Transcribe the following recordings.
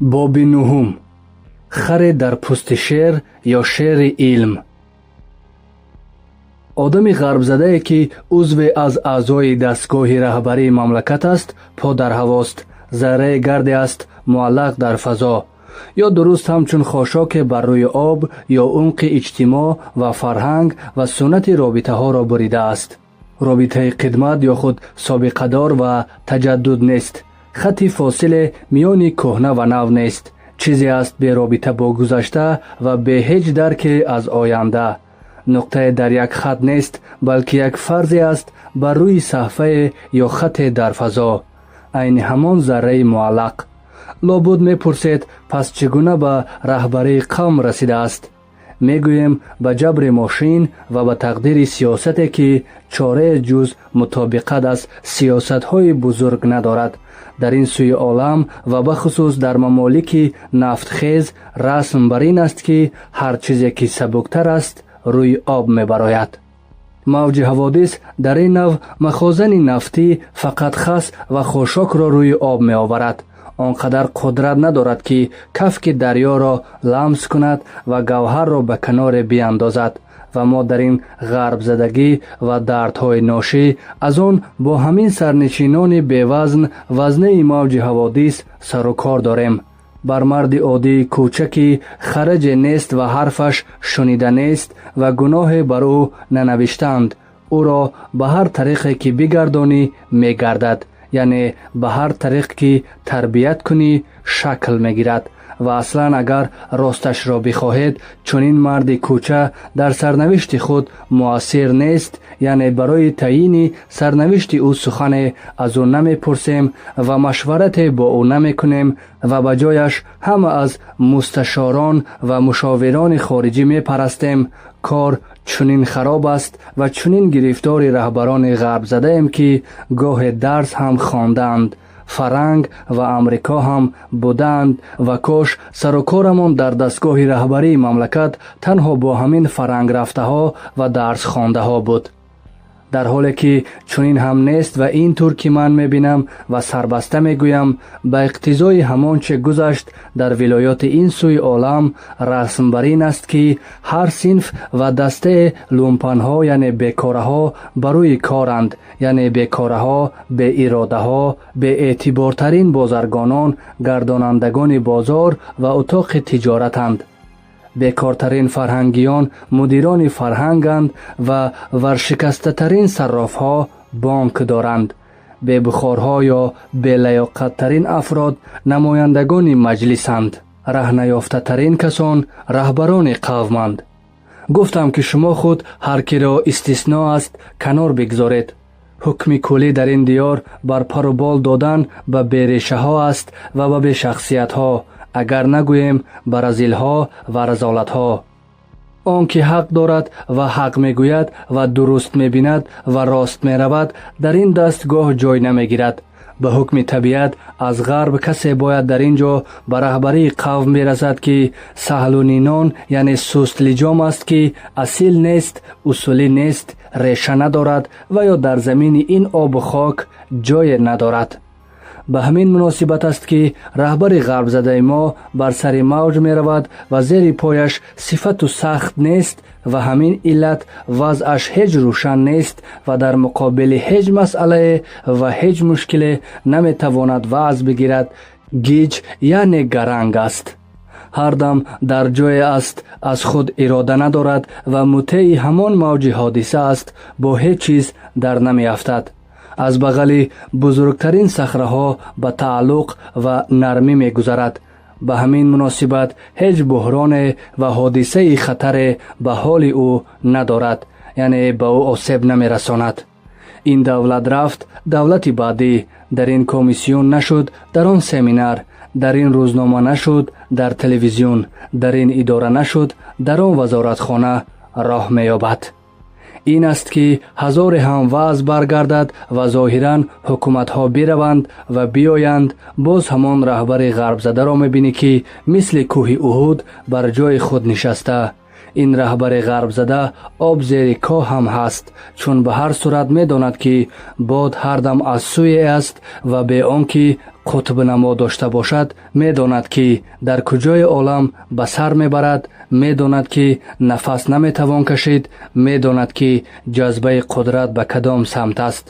Боби нуҳум: харе дар пӯсти шер ё шери илм. Одами ғарбзадае, ки узве аз аъзои дастгоҳи раҳбарии мамлакат аст, по дар ҳавост, зарраи гарде аст, муаллақ дар фазо, ё дуруст ҳамчун хошоке бар рӯи об, ё умқи иҷтимоъ ва фарҳанг ва суннати робитаҳоро буридааст. Робитаи қидмат ё худ собиқадор ва таҷаддуд нест, хатти фосиле миёни кӯҳна ва нав нест, чизе аст беробита бо гузашта ва бе ҳеҷ дарке аз оянда. Нуқтае дар як хат нест, балки як фарзе аст бар рӯи саҳфае ё хате дар фазо, айни ҳамон зарраи муаллақ. Лобуд мепурсед, пас чӣ гуна ба раҳбарии қавм расидааст? Мегӯем, ба ҷабри мошин ва ба тақдири сиёсате, ки чорае ҷуз мутобиқат аз сиёсатҳои бузург надорад. Дар ин сӯи олам ва бахусус дар мамолики нафтхез расм бар ин аст, ки ҳар чизе ки сабуктар аст, рӯи об мебарояд. Мавҷи ҳаводис дар ин нав махозани нафтӣ фақат хас ва хошокро рӯи об меоварад, он қадар қудрат надорад, ки кафки дарёро ламс кунад ва гавҳарро ба каноре биандозад. Ва мо дар ин ғарбзадагӣ ва дардҳои ношӣ аз он бо ҳамин сарнишинони бевазн, вазнаи мавҷи ҳаводис, сару кор дорем. Бар марди оддии кӯча, ки хараҷе нест ва ҳарфаш шунида нест ва гуноҳе бар ӯ нанавиштаанд, ӯро ба ҳар тариқе ки бигардонӣ, мегардад, яъне ба ҳар тариқ ки тарбият кунӣ, шакл мегирад. Ва аслан, агар росташро бихоҳед, чунин марди кӯча дар сарнавишти худ муассир нест, яъне барои таъйини сарнавишти ӯ сухане аз ӯ намепурсем ва машварате бо ӯ намекунем ва ба ҷояш ҳама аз мусташорон ва мушовирони хориҷӣ мепарастем. Кор чунин хароб аст ва чунин гирифтори раҳбарони ғарбзадаем, ки гоҳе дарс ҳам хондаанд, фаранг ва Амрико ҳам будаанд. Ва кош сарукорамон дар дастгоҳи раҳбарии мамлакат танҳо бо ҳамин фаранграфтаҳо ва дарсхондаҳо буд. Дар ҳоле ки чунин ҳам нест ва ин тур ки ман мебинам ва сарбаста мегӯям, ба иқтизои ҳамон че гузашт дар вилоёти ин сӯи олам, расм бар ин аст, ки ҳар синф ва дастаи лумпанҳо, яъне бекораҳо, ба рӯи коранд, яъне бекораҳо, беиродаҳо, беэътибортарин бозаргонон гардонандагони бозор ва утоқи тиҷоратанд, бекортарин фарҳангиён мудирони фарҳанганд ва варшикастатарин саррофҳо бонк доранд, бебухорҳо ё белаёқаттарин афрод намояндагони маҷлисанд, раҳнаёфтатарин касон раҳбарони қавманд. Гуфтам, ки шумо худ ҳар киро истисно аст, канор бигзоред. Ҳукми куллӣ дар ин диёр бар пару бол додан ба берешаҳо аст ва ба бешахсиятҳо, агар нагӯем ба разилҳо ва разолатҳо. Он ки ҳақ дорад ва ҳақ мегӯяд ва дуруст мебинад ва рост меравад, дар ин дастгоҳ ҷой намегирад. Ба ҳукми табиат аз ғарб касе бояд дар ин ҷо ба раҳбарии қавм берасад, ки саҳлунинон, яъне сустлиҷом аст, ки асил нест, усулӣ нест, реша надорад ва ё дар замини ин обу хок ҷое надорад. Ба ҳамин муносибат аст, ки раҳбари ғарбзадаи мо бар сари мавҷ меравад ва зери пояш сифату сахт нест ва ҳамин иллат вазъаш ҳеҷ рӯшан нест ва дар муқобили ҳеҷ масъалае ва ҳеҷ мушкиле наметавонад ваъз бигирад, гиҷ, яъне гаранг аст, ҳар дам дар ҷое аст, аз худ ирода надорад ва мутеи ҳамон мавҷи ҳодиса аст, бо ҳеҷ чиз дар намеафтад, аз бағали бузургтарин сахраҳо ба тааллуқ ва нармӣ мегузарад. Ба ҳамин муносибат ҳеҷ буҳроне ва ҳодисаи хатаре ба ҳоли ӯ надорад, яъне ба ӯ осеб намерасонад. Ин давлат рафт, давлати баъдӣ, дар ин комиссиён нашуд, дар он семинар, дар ин рӯзнома нашуд, дар телевизион, дар ин идора нашуд, дар он вазоратхона роҳ меёбад. Ин аст, ки ҳазоре ҳам ваъз баргардад ва зоҳиран ҳукуматҳо бираванд ва биёянд, боз ҳамон раҳбари ғарбзадаро мебинӣ, ки мисли кӯҳи Уҳуд бар ҷои худ нишаста. Ин раҳбари ғарбзада об зери коҳ ҳам ҳаст, чун ба ҳар сурат медонад, ки бод ҳар дам аз сӯе аст ва бе он ки қутбнамо дошта бошад, медонад, ки дар куҷои олам ба сар мебарад, медонад, ки нафас наметавон кашид, медонад, ки ҷазбаи қудрат ба кадом самт аст.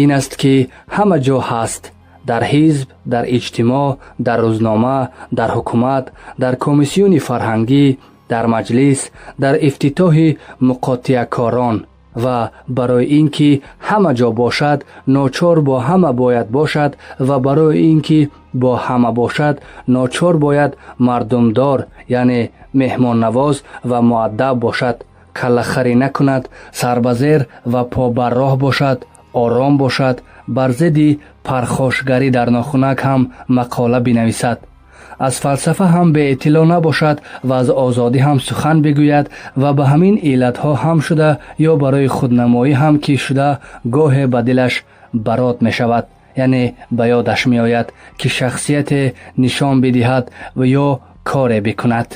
Ин аст, ки ҳама ҷо ҳаст: дар ҳизб, дар иҷтимоъ, дар рӯзнома, дар ҳукумат, дар комиссиони фарҳангӣ, дар маҷлис, дар ифтитоҳи муқотиакорон. Ва барои ин ки ҳама ҷо бошад, ночор бо ҳама бояд бошад, ва барои ин ки бо ҳама бошад, ночор бояд мардумдор, яъне меҳмоннавоз ва муаддаб бошад, каллахарӣ накунад, сарбазер ва побарроҳ бошад, ором бошад, бар зидди пархошгарӣ дар нохунак ҳам мақола бинависад, аз фалсафа ҳам беэттилоъ набошад ва аз озодӣ ҳам сухан бигӯяд. Ва ба ҳамин иллатҳо ҳам шуда ё барои худнамоӣ ҳам ки шуда, гоҳе ба дилаш барот мешавад, яъне ба ёдаш меояд, ки шахсияте нишон бидиҳад ва ё коре бикунад.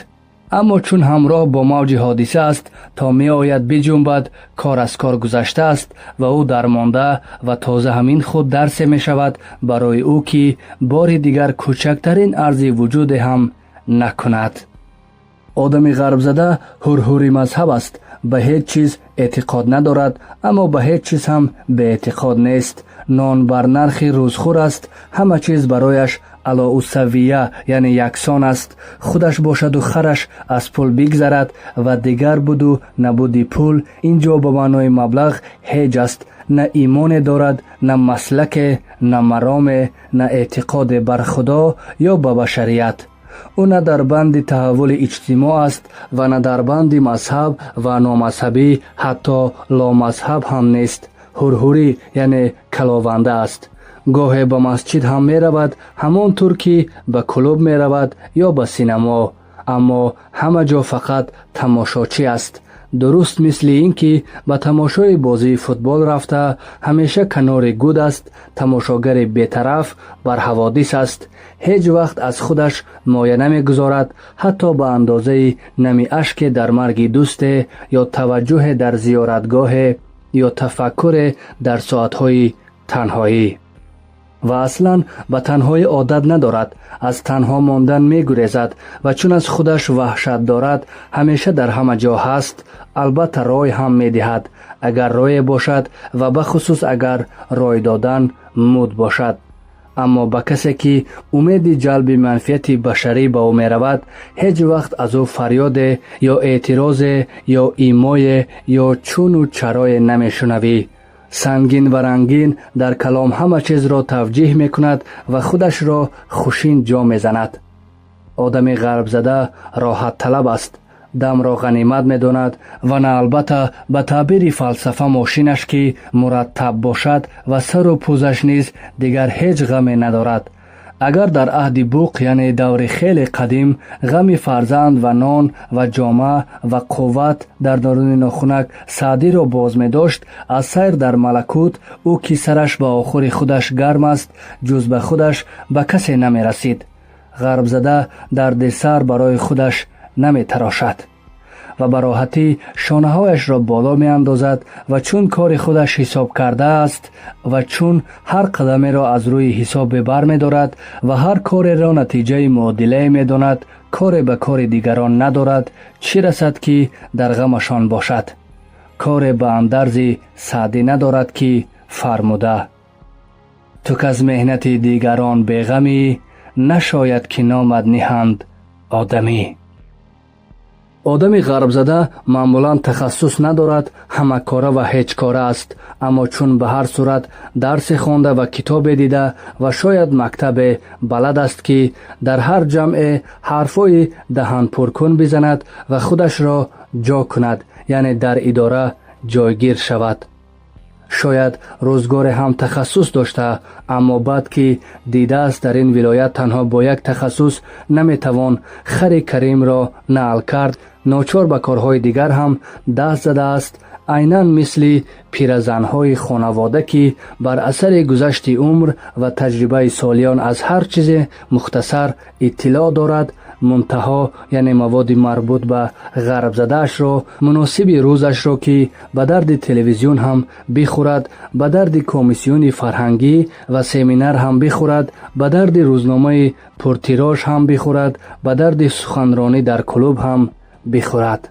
Аммо чун ҳамроҳ бо мавҷи ҳодиса аст, то меояд биҷунбад, кор аз кор гузаштааст ва ӯ дармонда. Ва тоза ҳамин худ дарсе мешавад барои ӯ, ки бори дигар кӯчактарин арзи вуҷуде ҳам накунад. Одами ғарбзада ҳурҳури мазҳаб аст. Ба ҳеҷ чиз эътиқод надорад, аммо ба ҳеҷ чиз ҳам беэътиқод нест. Нон бар нархи рӯзхӯр аст. Ҳама чиз барояш алоусавия, яъне яксон аст. Худаш бошаду хараш аз пул бигзарад ва дигар буду набуди пул ин ҷо ба маънои маблағ ҳеҷ аст. На имоне дорад, на маслаке, на мароме, на эътиқоде бар Худо ё ба башарият. Ӯ на дар банди таҳаввули иҷтимоъ аст ва на дар банди мазҳаб ва номазҳабӣ, ҳатто ломазҳаб ҳам нест. Ҳурҳурӣ, яъне калованда аст. Гоҳе ба масҷид ҳам меравад, ҳамон тур ки ба клуб меравад ё ба синамо, аммо ҳама ҷо фақат тамошочӣ аст. Дуруст мисли ин ки ба тамошои бозии футбол рафта, ҳамеша канори гуд аст, тамошогари бетараф бар ҳаводис аст. Ҳеҷ вақт аз худаш моя намегузорад, ҳатто ба андозаи нами ашке дар марги дӯсте ё таваҷҷӯҳе дар зиёратгоҳе ё тафаккуре дар соатҳои танҳоӣ. Ва аслан ба танҳоӣ одат надорад, аз танҳо мондан мегурезад ва чун аз худаш ваҳшат дорад, ҳамеша дар ҳама ҷо ҳаст. Албатта, рой ҳам медиҳад, агар рое бошад ва бахусус агар рой додан муд бошад. Аммо ба касе ки умеди ҷалби манфиати башарӣ ба ӯ меравад, ҳеҷ вақт аз ӯ фарёде ё эътирозе ё имое ё чуну чарое намешунавӣ. Сангин ва рангин дар калом ҳама чизро тавҷиҳ мекунад ва худашро хушин ҷо мезанад. Одами ғарбзада роҳатталаб аст, дамро ғанимат медонад ва на албатта ба таъбири фалсафа мошинаш ки мураттаб бошад ва сару пӯзаш низ, дигар ҳеҷ ғаме надорад. Агар дар аҳди буқ, яъне даври хеле қадим, ғами фарзанд ва нон ва ҷома ва қувват дар даруни нохунак Саъдиро боз медошт аз сайр дар малакут, ӯ ки сараш ба охури худаш гарм аст, ҷуз ба худаш ба касе намерасид. Ғарбзада дарди сар барои худаш наметарошад ва ба роҳатӣ шонаҳояшро боло меандозад. Ва чун кори худаш ҳисоб кардааст, ва чун ҳар қадамеро аз рӯи ҳисобе бармедорад ва ҳар кореро натиҷаи муодилае медонад, коре ба кори дигарон надорад, чӣ расад ки дар ғамашон бошад? Коре ба андарзи Саъдӣ надорад, ки фармуда: «Ту каз меҳнати дигарон беғамӣ, нашояд ки номат ниҳанд одамӣ». Одами ғарбзада маъмулан тахассус надорад, ҳамакора ва ҳеҷкора аст. Аммо чун ба ҳар сурат дарсе хонда ва китобе дида ва шояд мактабе балад аст, ки дар ҳар ҷамъе ҳарфҳои даҳанпуркун бизанад ва худашро ҷо кунад, яъне дар идора ҷойгир шавад. Шояд рӯзгоре ҳам тахассус дошта, аммо баъд ки дидааст, дар ин вилоят танҳо бо як тахассус наметавон хари каримро наъл кард, ночор ба корҳои дигар ҳам даст задааст. Айнан мисли пиразанҳои хонавода, ки бар асари гузашти умр ва таҷрибаи солиён аз ҳар чизе мухтасар иттилоъ дорад. Мунтаҳо, яъне маводи марбут ба ғарбзадаашро, муносиби рӯзашро, ки ба дарди телевизион ҳам бихӯрад, ба дарди комиссиони фарҳангӣ ва семинар ҳам бихӯрад, ба дарди рӯзномаи пуртирож ҳам бихӯрад, ба дарди суханронӣ дар клуб ҳам бихӯрад.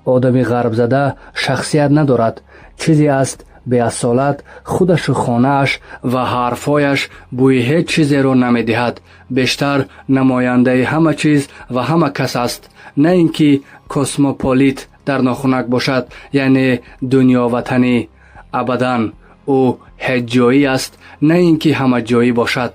Одами ғарбзада шахсият надорад, чизе аст беасолат, худашу хонааш ва ҳарфҳояш бӯи ҳеҷ чизеро намедиҳад. Бештар намояндаи ҳама чиз ва ҳама кас аст, на ин ки космополит дар нохунак бошад, яъне дунёватанӣ. Абадан ӯ ҳеҷҷоӣ аст, на ин ки ҳамаҷоӣ бошад.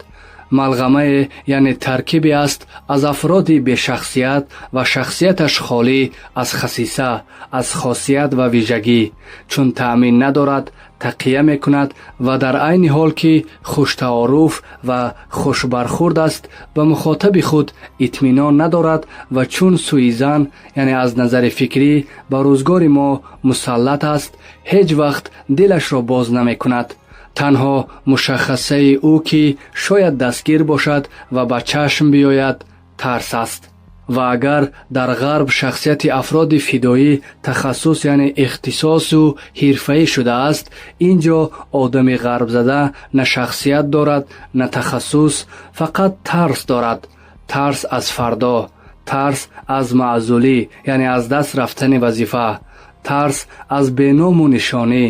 Малғамае, яъне таркибе аст аз афроди бешахсият ва шахсияташ холӣ аз хасиса, аз хосият ва вижагӣ. Чун таъмин надорад, тақия мекунад ва дар айни ҳол ки хуштаоруф ва хушбархурд аст, ба мухотаби худ итминон надорад ва чун сӯизан, яъне аз назари фикрӣ, ба рӯзгори мо мусаллат аст, ҳеҷ вақт дилашро боз намекунад. Танҳо мушаххасаи ӯ, ки шояд дастгир бошад ва ба чашм биёяд, тарс аст. Ва агар дар ғарб шахсияти афроди фидоӣ тахассус, яъне ихтисосу ҳирфаӣ шудааст, ин ҷо одами ғарбзада на шахсият дорад, на тахассус, фақат тарс дорад. Тарс аз фардо, тарс аз маъзулӣ, яъне аз даст рафтани вазифа, тарс аз беному нишонӣ,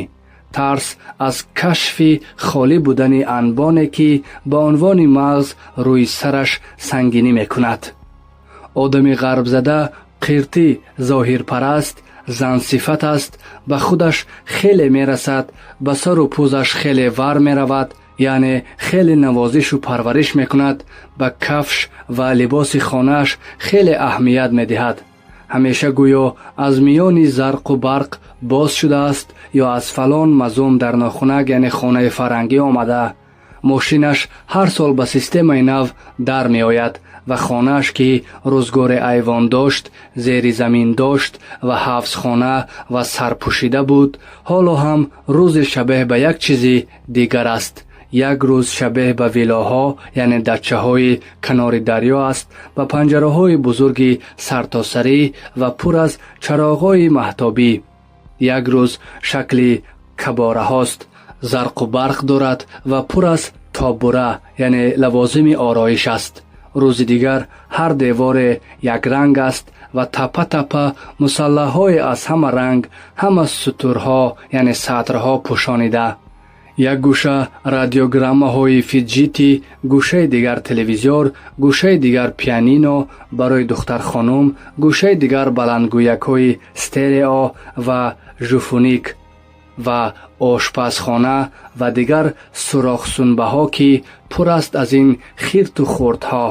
тарс аз кашфи холӣ будани анбоне, ки ба унвони мағз рӯи сараш сангинӣ мекунад. Одами ғарбзада қиртӣ, зоҳирпараст, зансифат аст, ба худаш хеле мерасад, ба сару пӯзаш хеле вар меравад, яъне хеле навозишу парвариш мекунад, ба кафш ва либоси хонааш хеле аҳамият медиҳад. Ҳамеша гӯё аз миёни зарқу барқ боз шудааст ё аз фалон мазум дар нохунак, яъне хонаи фарҳангӣ омада. Мошинаш ҳар сол ба системаи нав дар меояд ва хонааш, ки рӯзгоре айвон дошт, зери замин дошт ва ҳавзхона ва сарпӯшида буд, ҳоло ҳам рӯзе шабеҳ ба як чизи дигар аст. Як рӯз шабеҳ ба вилоҳо, яъне дачаҳои канори дарё аст, ба панҷараҳои бузурги сартосарӣ ва пур аз чароғҳои маҳтобӣ. Як рӯз шакли кабораҳост, зарқу барқ дорад ва пур аз тобура, яъне лавозими ороиш аст. Рӯзи дигар ҳар деворе якранг аст ва таппа таппа мусаллаҳое аз ҳама ранг, ҳама сутурҳо, яъне сатрҳо пӯшонида. Як гӯша радиограммаҳои фиджити, гӯшаи дигар телевизор, гӯшаи дигар пианино барои духтархонум, гӯшаи дигар баландгӯякҳои стерео ва жуфуник ва ошпазхона ва дигар сурохсунбаҳо, ки пур аст аз ин хирту хурдҳо.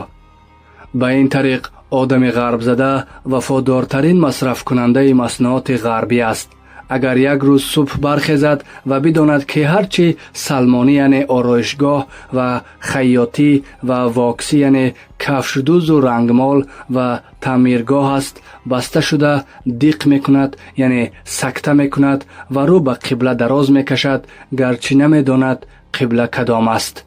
Ба ин тариқ одами ғарбзада вафодортарин масрафкунандаи маснуоти ғарбӣ аст. Агар як рӯз субҳ бархезад ва бидонад, ки ҳарчи салмонӣ, яъне ороишгоҳ, ва хайётӣ ва воксӣ, яъне кафшдӯзу рангмол, ва таъмиргоҳ аст, баста шуда, диқ мекунад, яъне сакта мекунад ва рӯ ба қибла дароз мекашад, гарчи намедонад қибла кадом аст.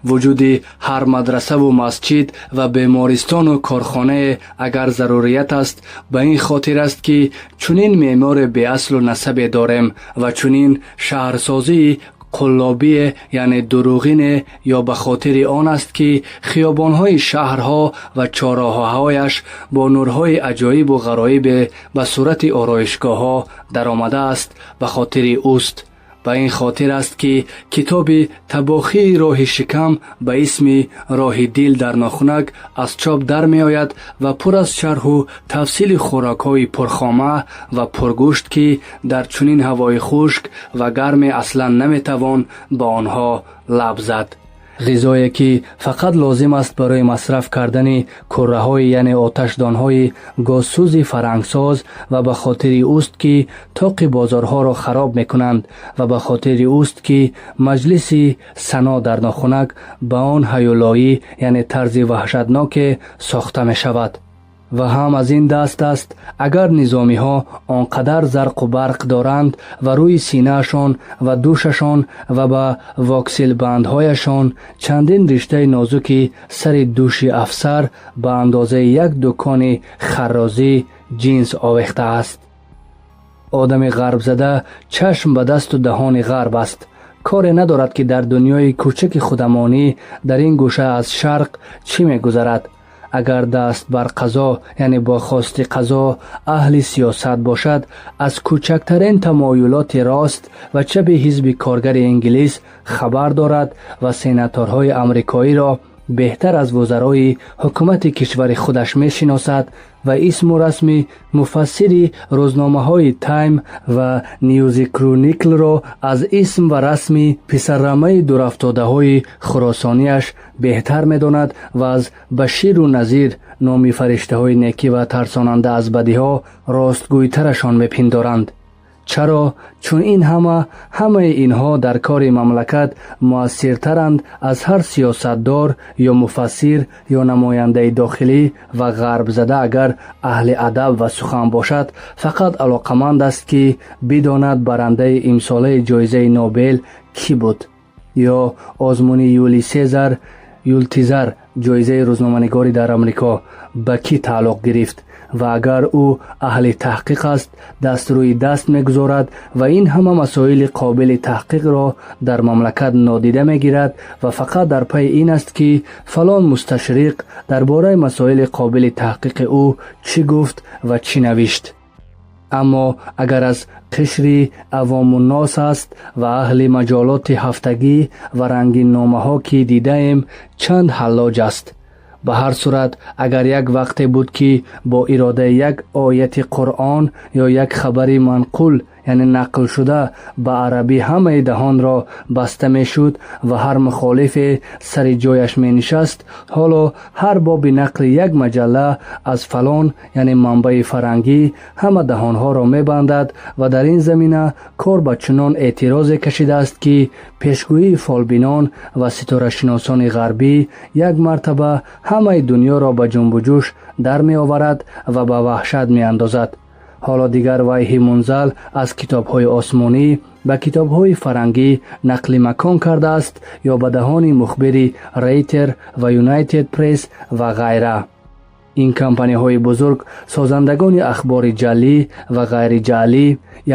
Вуҷуди ҳар мадрасаву масҷид ва бемористону корхонае, агар зарурият аст, ба ин хотир аст, ки чунин меъмори беаслу насабе дорем ва чунин шаҳрсозии қуллобие, яъне дурӯғине, ё ба хотири он аст, ки хиёбонҳои шаҳрҳо ва чорроҳаҳояш бо нурҳои аҷоибу ғароибе ба сурати ороишгоҳҳо даромадааст, ба хотири ӯст. Ба ин хотир аст, ки китоби табохии роҳи шикам ба исми роҳи дил дар нохунак аз чоп дар меояд ва пур аз шарҳу тафсили хӯрокҳои пурхома ва пургӯшт, ки дар чунин ҳавои хушк ва гарме аслан наметавон ба онҳо лаб зад. Ғизое, ки фақат лозим аст барои масраф кардани курраҳои, яъне оташдонҳои гозсӯзи фарҳангсоз, ва ба хотири ӯст, ки тоқи бозорҳоро хароб мекунанд, ва ба хотири ӯст, ки маҷлиси сано дар нохунак ба он ҳаюлоӣ, яъне тарзи ваҳшатноке сохта мешавад. Ва ҳам аз ин даст аст, агар низомиҳо он қадар зарқу барқ доранд ва рӯи синаашон ва дӯшашон ва ба воксилбандҳояшон чандин риштаи нозуки сари дӯши афсар ба андозаи як дукони харрозӣ ҷинс овехтааст. Одами ғарбзада чашм ба дасту даҳони ғарб аст. Коре надорад, ки дар дунёи кӯчаки худамонӣ дар ин гӯша аз шарқ чӣ мегузарад. Агар даст бар қазо, яъне бо хости қазо, аҳли сиёсат бошад, аз кӯчактарин тамоюлоти рост ва чапи ҳизби коргари инглис хабар дорад ва сенаторҳои амрикоиро беҳтар аз вузарои ҳукумати кишвари худаш мешиносад ва исму расми муфассири рӯзномаҳои Тайм ва Ньюзкрониклро аз исм ва расми писаррамаи дурафтодаҳои хуросонияш беҳтар медонад ва аз Баширу Назир, номи фариштаҳои некӣ ва тарсонанда аз бадиҳо, ростгӯйтарашон мепиндоранд. Чаро? Чун ин ҳама, ҳамаи инҳо дар кори мамлакат муассиртаранд аз ҳар сиёсатдор ё муфассир ё намояндаи дохилӣ. Ва ғарбзада, агар аҳли адаб ва сухан бошад, фақат алоқаманд аст, ки бидонад барандаи имсолаи ҷоизаи Нобел кӣ буд ё озмуни Юли Сезар, Пулитзер, ҷоизаи рӯзноманигорӣ дар Амрико ба кӣ тааллуқ гирифт. Ва агар ӯ аҳли таҳқиқ аст, даст рӯи даст мегузорад ва ин ҳама масоили қобили таҳқиқро дар мамлакат нодида мегирад ва фақат дар пайи ин аст, ки фалон мусташриқ дар бораи масоили қобили таҳқиқи ӯ чӣ гуфт ва чӣ навишт. Аммо агар аз қишри авомуннос аст ва аҳли маҷаллоти ҳафтагӣ ва рангинномаҳо, ки дидаем, чанд ҳаллоҷ аст. Ба ҳар сурат, агар як вақте буд, ки бо иродаи як ояти Қуръон ё як хабари манқул, яъне нақлшуда ба арабӣ, ҳамаи даҳонро баста мешуд ва ҳар мухолифе сари ҷояш менишаст, ҳоло ҳар боби нақли як маҷалла аз фалон, яъне манбаи фарангӣ, ҳама даҳонҳоро мебандад. Ва дар ин замина кор ба чунон эътирозе кашидааст, ки пешгӯии фолбинон ва ситорашиносони ғарбӣ як мартаба ҳамаи дунёро ба ҷунбуҷӯш дар меоварад ва ба ваҳшат меандозад. Ҳоло дигар ваҳйи мунзал аз китобҳои осмонӣ ба китобҳои фарангӣ нақли макон кардааст ё ба даҳони мухбири Рейтер ва Юнайтед Пресс ва ғайра. Ин компанияҳои бузург созандагони ахбори ҷаълӣ ва ғайриҷаълӣ,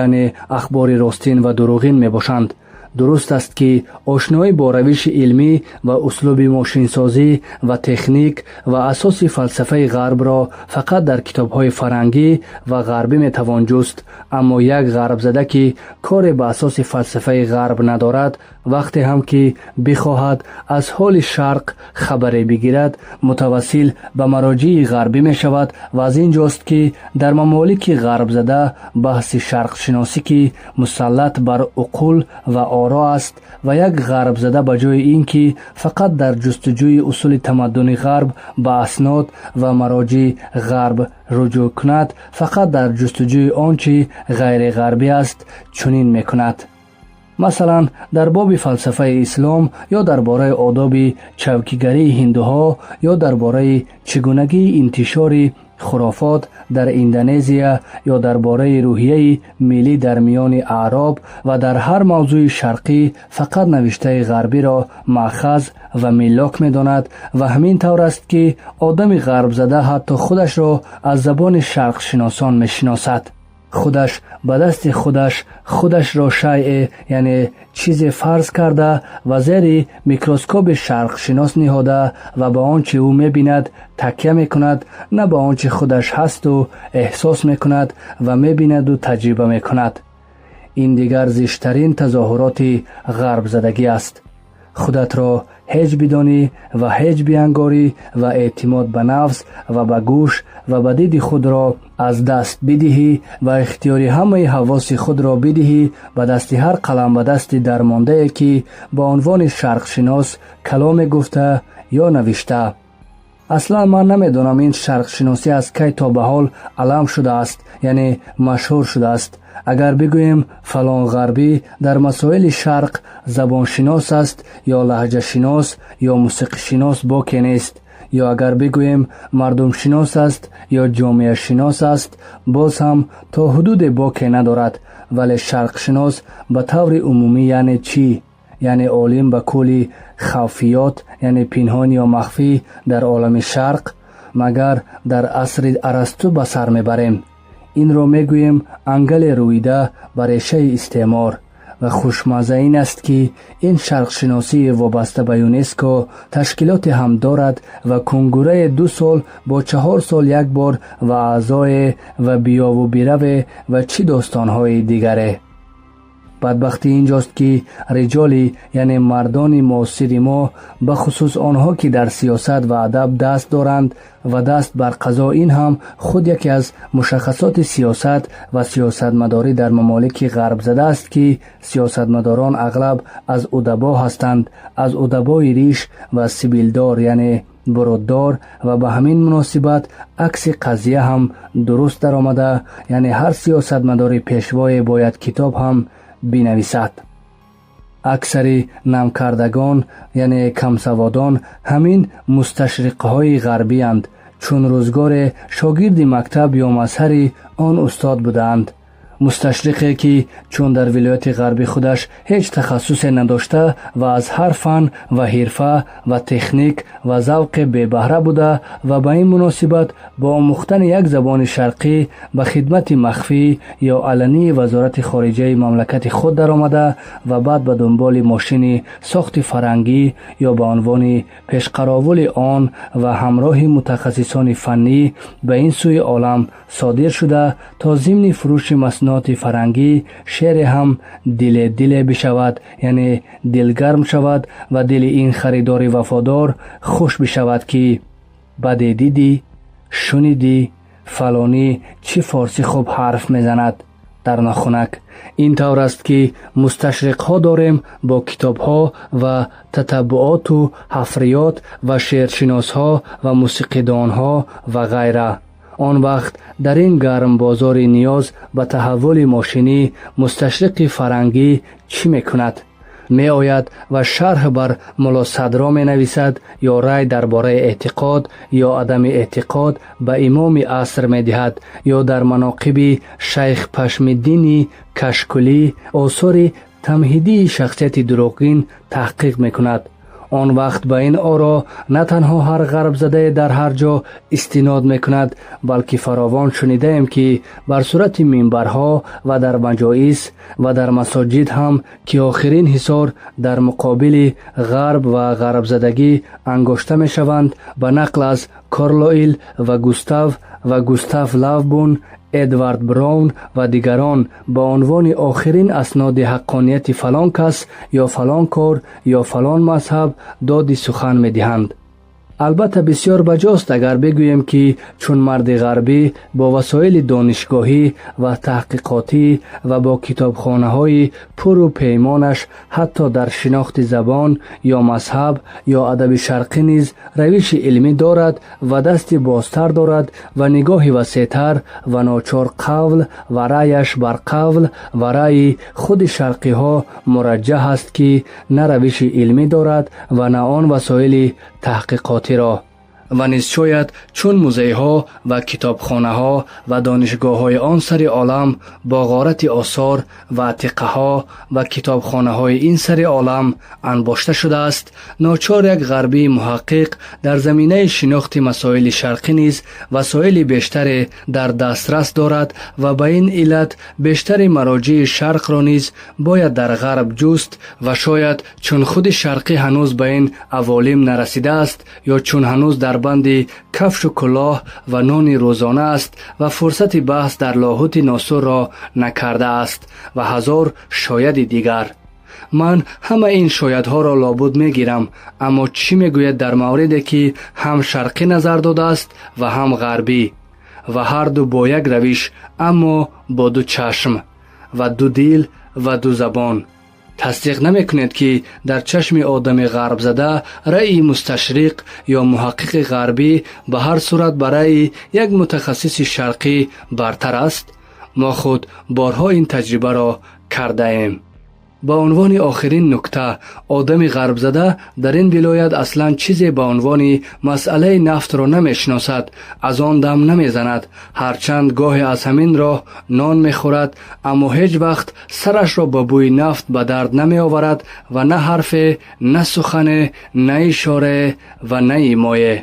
яъне ахбори ростин ва дурӯғин мебошанд. Дуруст аст, ки ошноӣ бо равиши илмӣ ва услуби мошинсозӣ ва техник ва асоси фалсафаи ғарбро фақат дар китобҳои фарангӣ ва ғарбӣ метавон ҷуст, аммо як ғарбзада, ки коре ба асоси фалсафаи ғарб надорад, вақте ҳам ки бихоҳад аз ҳоли шарқ хабаре бигирад, мутавассил ба мароҷии ғарбӣ мешавад. Ва аз ин ҷост, ки дар мамолики ғарбзада баҳси шарқшиносӣ, ки мусаллат бар уқул ва оро аст, ва як ғарбзада ба ҷои ин ки фақат дар ҷустуҷӯи усули тамаддуни ғарб ба аснод ва мароҷии ғарб руҷӯъ кунад, фақат дар ҷустуҷӯи он чи ғайриғарбӣ аст чунин мекунад. Масалан, дар боби фалсафаи ислом ё дар бораи одоби чавкигарии ҳиндуҳо ё дар бораи чӣ гунагии интишори хурофот дар Индонезия ё дар бораи рӯҳияи миллӣ дар миёни аъроб ва дар ҳар мавзӯи шарқӣ фақат навиштаи ғарбиро маъхаз ва миллок медонад. Ва ҳамин тавр аст, ки одами ғарбзада ҳатто худашро аз забони шарқшиносон мешиносад. Худаш ба дасти худаш худашро шайъе, яъне чизе фарз карда ва зери микроскоби шарқшинос ниҳода ва ба он чи ӯ мебинад такя мекунад, на ба он чи худаш ҳасту эҳсос мекунад ва мебинаду таҷриба мекунад. Ин дигар зиштарин тазоҳуроти ғарбзадагӣ аст. Худатро ҳеҷ бидонӣ ва ҳеҷ биангорӣ ва эътимод ба нафс ва ба гӯш ва ба диди худро аз даст бидиҳӣ ва ихтиёри ҳамаи ҳавоси худро бидиҳӣ ба дасти ҳар қаламбадасти дармондае, ки ба унвони шарқшинос каломе гуфта ё навишта. Аслан ман намедонам, ин шарқшиносӣ аз кай то ба ҳол алам шудааст, яъне машҳур шудааст. Агар бигӯем фалон ғарбӣ дар масоили шарқ забоншинос аст ё лаҳҷашинос ё мусиқишинос, боке нест. Ё агар бигӯем мардумшинос аст ё ҷомеашинос аст, боз ҳам то ҳудуде боке надорад. Вале шарқшинос ба таври умумӣ яъне чӣ? Яъне олим ба кулли хафиёт, яъне пинҳон ё махфӣ дар олами шарқ. Магар дар асри Арасту ба сар мебарем? Инро мегӯем ангале рӯида ба решаи истеъмор. Ва хушмазза ин аст, ки ин шарқшиносии вобаста ба ЮНЕСКО ташкилоте ҳам дорад ва кунгурае 2 сол бо 4 сол як бор ва аъзое ва биёву бираве ва чӣ достонҳои дигаре. Бадбахтӣ инҷост, ки риҷоли, яъне мардони муосири мо, бахусус онҳо, ки дар сиёсат ва адаб даст доранд ва даст бар қазо, ин ҳам худ яке аз мушаххасоти сиёсат ва сиёсатмадорӣ дар мамолики ғарбзада аст, ки сиёсатмадорон ағлаб аз удабо ҳастанд, аз удабои риш ва сибилдор, яъне буруддор. Ва ба ҳамин муносибат акси қазия ҳам дуруст даромада, яъне ҳар сиёсатмадори пешвое бояд китоб ҳам бинависад. Аксари намкардагон, яъне камсаводон, ҳамин мусташриқҳои ғарбиянд, чун рӯзгоре шогирди мактаб ё мазҳари он устод будаанд. Мусташриқе, ки чун дар вилояти ғарбӣ худаш ҳеҷ тахассусе надошта ва аз ҳар фан ва ҳирфа ва техник ва завқе бебаҳра буда ва ба ин муносибат бо омӯхтани як забони шарқӣ ба хидмати махфӣ ё алании вазорати хориҷаи мамлакати худ даромада ва баъд ба дунболи мошини сохти фарангӣ ё ба унвони пешқаровули он ва ҳамроҳи мутахассисони фаннӣ ба ин сӯи олам содир шуда, то зимни фурӯши маснуоти фарангӣ шеъре ҳам диле диле бишавад, яъне дилгарм шавад ва дили ин харидори вафодор хуш бишавад, ки баде дидӣ, шунидӣ, фалонӣ чӣ форсӣ хуб ҳарф мезанад дар нохунак. Ин тавр аст, ки мусташриқҳо дорем бо китобҳо ва татаббуоту ҳафриёт ва шеършиносҳо ва мусиқидонҳо ва ғайра. Он вақт дар ин гарм бозори ниёз ба таҳаввули мошинӣ мусташриқи фарангӣ чӣ мекунад? Меояд ва шарҳ бар Муллосадро менависад ё рай дар бораи эътиқод ё адами эътиқод ба имоми аср медиҳад ё дар маноқиби шайх Пашмиддини Кашкулӣ осори тамҳидии шахсияти дурӯғин таҳқиқ мекунад. Он вақт ба ин оро на танҳо ҳар ғарбзадае дар ҳар ҷо истинод мекунад, балки фаровон шунидаем, ки бар сурати минбарҳо ва дар маҷоис ва дар масоҷид ҳам, ки охирин ҳисор дар муқобили ғарб ва ғарбзадагӣ ангошта мешаванд, ба нақл аз Карлойл ва Густав Лабун, Эдвард Браун ва дигарон ба унвони охирин асноди ҳаққонияти фалон кас ё фалон кор ё фалон мазҳаб доди сухан медиҳанд. Албатта, бисёр баҷост, агар бигӯем, ки чун марди ғарбӣ бо васоили донишгоҳӣ ва таҳқиқотӣ ва бо китобхонаҳои пуру пеймонаш ҳатто дар шинохти забон ё мазҳаб ё адаби шарқӣ низ равиши илмӣ дорад ва дасти бозтар дорад ва нигоҳи васеътар ва ночор қавл ва раъяш бар қавл ва раъйи худи шарқиҳо мураҷҷаҳ аст, ки на равиши илмӣ дорад ва на он васоили таҳқиқотиро. Ва низ шояд, чун музейҳо ва китобхонаҳо ва донишгоҳҳои он сари олам бо ғорати осор ва атиқаҳо ва китобхонаҳои ин сари олам анбошта шудааст, ночор як ғарбии муҳаққиқ дар заминаи шинохти масоили шарқӣ низ васоили бештаре дар дастрас дорад ва ба ин иллат бештари мароҷии шарқро низ бояд дар ғарб ҷуст. Ва шояд, чун худи шарқӣ ҳанӯз ба ин аволим нарасидааст ё чун ҳанӯз дар банди кафшу кулоҳ ва нони рӯзона аст ва фурсати баҳс дар лоҳути носурро накардааст ва ҳазор шояди дигар. Ман ҳама ин шоядҳоро лобуд мегирам, аммо чӣ мегӯяд дар мавриде, ки ҳам шарқӣ назар додааст ва ҳам ғарбӣ ва ҳарду бо як равиш, аммо бо ду чашм ва ду дил ва ду забон? Тасдиқ намекунед, ки дар чашми одами ғарбзада раъйи мусташриқ ё муҳаққиқи ғарбӣ ба ҳар сурат ба раъйи як мутахассиси шарқӣ бартар аст? Мо худ борҳо ин таҷрибаро кардаем. Ба унвони охирин нукта, одами ғарбзада дар ин вилоят аслан чизе ба унвони масъалаи нафтро намешиносад, аз он дам намезанад. Ҳарчанд гоҳе аз ҳамин роҳ нон мехӯрад, аммо ҳеҷ вақт сарашро ба бӯи нафт ба дард намеоварад ва на ҳарфе, на сухане, на ишорае ва на имое.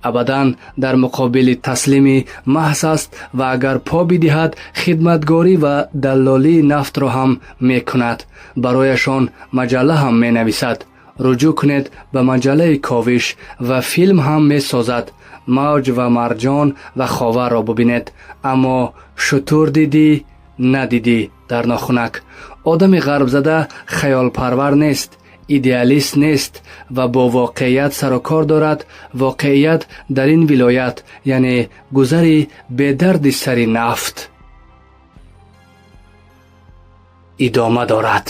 Абадан дар муқобили таслими маҳз аст ва агар по бидиҳад, хидматгорӣ ва даллолии нафтро ҳам мекунад, барояшон маҷалла ҳам менависад. Руҷӯъ кунед ба маҷаллаи Ковиш. Ва филм ҳам месозад. Мавҷ ва Марҷон ва Ховарро бубинед. Аммо шутур дидӣ, надидӣ дар нохунак. Одами ғарбзада хаёлпарвар нест, идеалист нест ва бо воқеият сару кор дорад. Воқеият дар ин вилоят, яъне гузари бедарди сари нафт, идома дорад.